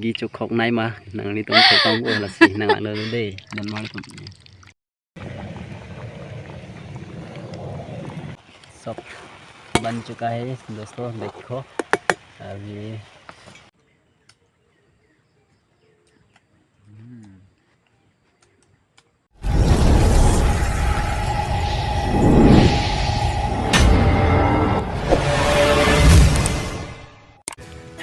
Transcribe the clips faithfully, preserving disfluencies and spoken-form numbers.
Maggi chokhok nai ma, nanglitum chokok bo lasi nanglangdun dei, don mar atum. सब बन चुका है दोस्तों, देखो अभी। हम्म।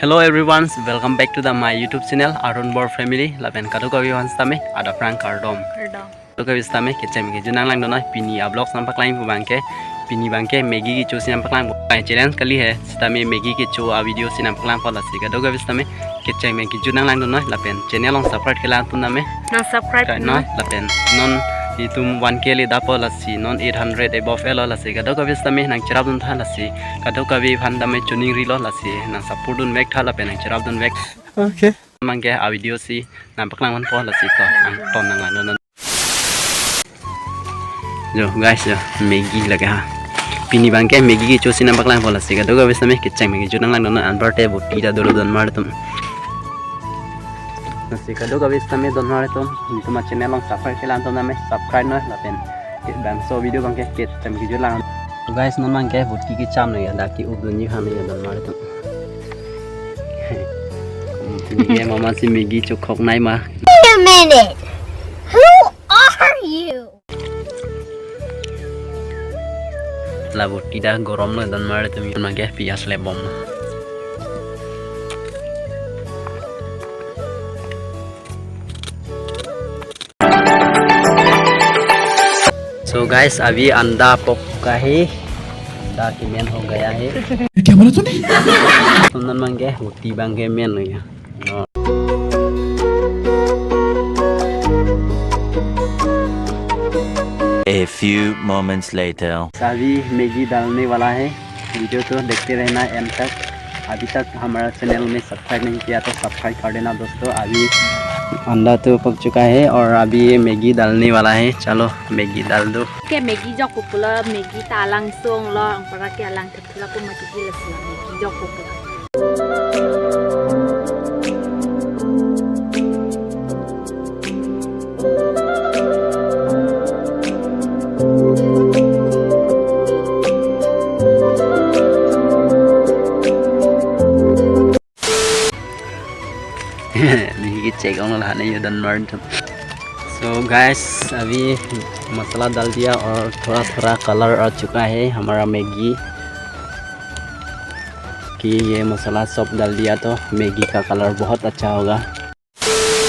Hello everyone, welcome back to the my YouTube channel Arun Bor Family. Lapen kadokave aphan sitame adap prang kardom. Kardom. Kadokave sitame kecheng kejun nanglangdun noi, pini a-vlog nangpaklang abangke, pini abangke Maggi kecho si nangpaklang. Challenge kali he, sitame Maggi kecho a-video si nangpaklangpo lasi. Kadokave sitame kecheng kejun nanglangdun noi, lapen channel along subscribe kelang atum tame. Nang subscribe noi, lapen non itum one K le dapo lasi, non eight hundred above elo lasi. Kadokave sitame nangcherapdun tha lasi. Kadokave aphan tame choningrilo lasi. Nang support dunvek tha lapen nangcherapdunvek. Okay. Abangke a-video si nangpaklang ponpo lasi to, nangtum nanglangdun. Yo guys, yo, Maggi lake ha. Pini abangke Maggi kecho si nangpaklangpo lasi. Kadokave sitame kecheng Maggi kecho nanglangdun noi, anparte boti ta dolo don mar atum. Lasi kadokave sitame don mar atum, itum a-channel along subscribe kelang atum tame subscribe noi lapen bangso video abangke kecheng kejun lang. Guys, non abangke boti kecham noi ya, dak ke-updunji aphan ya don mar atum. Pini ke mama si Maggi chokhok nai ma. Wait a minute. Who are you? La boti dak gorom noi don mar atum, abangke piyaj lebom. So guys, अभी अंडा पक चुका है, अंडा के मेन हो गया है। ये क्या बोला तूने? Sunan abangke, boti abangke main noi ya. A few moments later. अभी Maggi डालने वाला है। Video तो देखते रहना end तक। अभी तक हमारा channel में subscribe नहीं किया तो subscribe कर देना दोस्तों। अभी अंडा तो पक चुका है और अभी ये Maggi डालने वाला है। चलो Maggi डाल दो। Ke Maggi jokpo pulo, Maggi ta alang songlo, anparke alang thula ko mati kilo sila Maggi jokpo pulo. Maggi check ong la ne yo don mar atum. So guys, अभी मसाला डाल दिया और थोड़ा थोड़ा कलर आ चुका है हमारा मैगी। कि ये मसाला सब डाल दिया तो मैगी का कलर बहुत अच्छा होगा।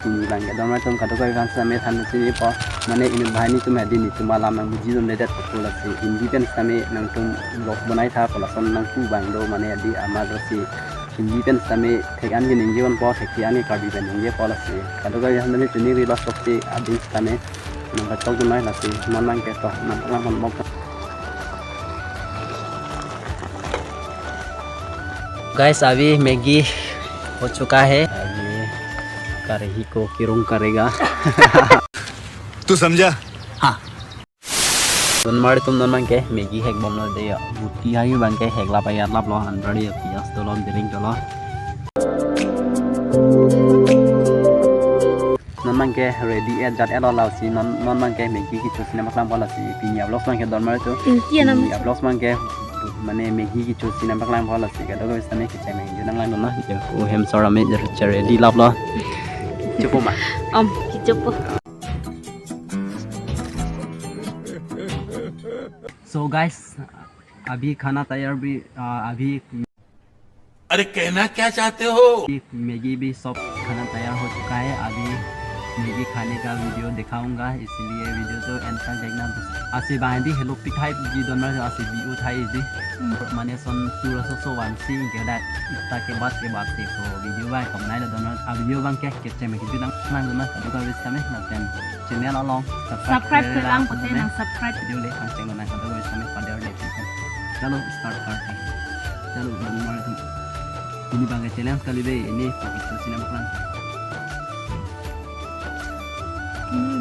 Pini abangke don mar atum, kadokave aphan sitame than si nipo, mane inut banghini atum hadi netum alam nangbuji dundedet pu lasi, Hindi pen sitame nangtum vlog bonai tha pu lason nangpu abang do, mane hadi amar lasi Hindi pen sitame thek an ke ningje ponpo, thek an ke Karbi pen ningjepo lasi. Kadokave aphan sitame choningrilo, sok si adin sitame nang kachok dunai lasi, non abangke to nangpaklang ponpo. Guys, अभी मैगी हो चुका है। अभी कढ़ाई को किरुंग करेगा। तू समझा? हाँ। Don mar atum, non abangke Maggi hek bomlo dei ya. Boti hai abangke heklap ayat laplo, anpar ya piyaj dolo, biring dolo. Non abangke ready et jat etlo, lasi non, non abangke Maggi kecho si nangpaklangpo lasi. Pini a-vlog abangke don mar atum. Inti anam. Pini a-vlog abangke mane Maggi kecho si nangpaklangpo lasi. Kadokave sitame kecheng Maggi nanglangdun na. Ya, o hem sor ame jar ready laplo. Chopo ma? Om, chopo. So guys, अभी खाना तैयार भी, आ, अभी अरे कहना क्या चाहते हो? मैगी भी सब खाना तैयार हो चुका है। अभी मैगी खाने का वीडियो दिखाऊंगा, इसलिए वीडियो तो end तक देखना। Asi bang di hello pithai ji don mar, asi bi uthai ji. Hmm. Mane son sura so so wan si ke dak ta ke bat ke bat si ko video bang kam nai la don mar. A video abangke kecheng Maggi nanglang don mar, kadokave sitame lapen channel along subscribe kelang pote nang subscribe. Video le kang cheng nang kadokave sitame pada le. Chalo start karte. Chalo, don mar atum. Pini abangke challenge kali dei, ini pakai susi nangpaklang. Hmm.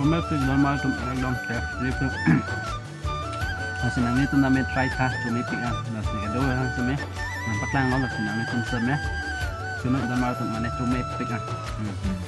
Chomepik don mar atum, ekdom tasty pik. Lasi nanglitum tame try tha, chomepik an. Lasi kedo han seme nangpaklanglo, lasi nanglitum seme chome don mar atum mane chomepik an. Hmm.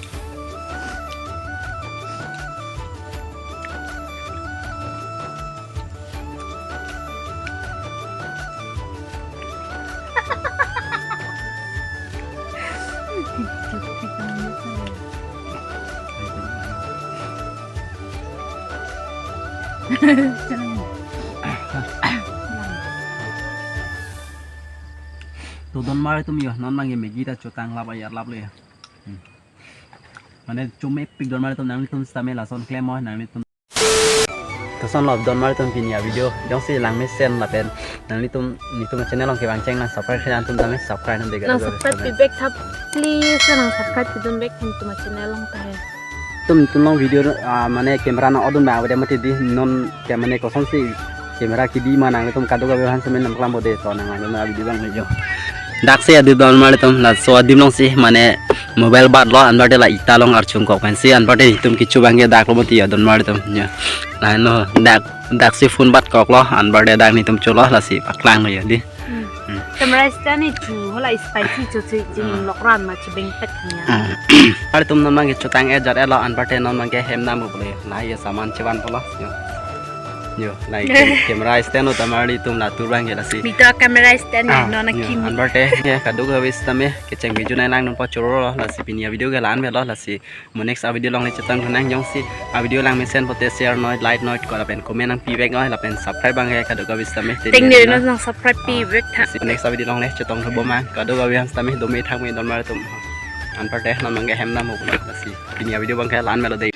To don mar atum yo, non abangke Maggi ta chotang lap ayar lap le. Hmm. Mane chomepik don mar atum, nanglitum sitame lason klem o nanglitum. Kosonlo don mar atum pini avideo jongsi langmesen lapen nanglitum netum channel along kevang cheng nang subscribe kre atum tame subscribe nang dega. Nang subscribe pi back tha, please, nang subscribe pidun back netum channel along ta he. Netum netum along video, ah, mane camera nang odun bang avedet mati di, non ke mane kosonsi camera kidi ma nanglitum kadokave han seme nangklam bode, to nang lang video bang le jo. Daksi adim don mar atum, laso adim alongsi mane mobile batlo, anparte la ita along archung kok pensi anparte netum kecho abangke daklo mati ya don mar atum ya. Lahenlo dak, daksi phone bat koklo, anparte dak netum cholo, lasi paklanglo ya di. Hmm. Hmm. Camera stand ni chu hala spicy chu chu jing Ah. lokran ma chu bengpet niya. Ah. Anparte netum non abangke chotang-et jat-etlo, anparte non abangke hem dam bole. La ye saman chevan polo. Yo. Yo, like cam-, camera stand utamar netum latur abangke lasi. Mita camera stand ya, Ah, non yo, akim. Anparte ye kadokave sitame kecheng video nang langdunpo chorolo, lasi pini avideo ke la-an avelo, lasi mo next avideo along le chetong khonang, jongsi avideo langmesen pote share noi, like noi, ko lapen comment nangpi back noi, lapen subscribe abangke kadokave sitame. Teng ne non nang subscribe pi Ah, back tha. Lasi next avideo along le chetong thobom ang, kadokave han sitame dome thangme don mar atum. Anparte non abangke hem dam ho pula, lasi pini avideo abangke la-an avelo dei.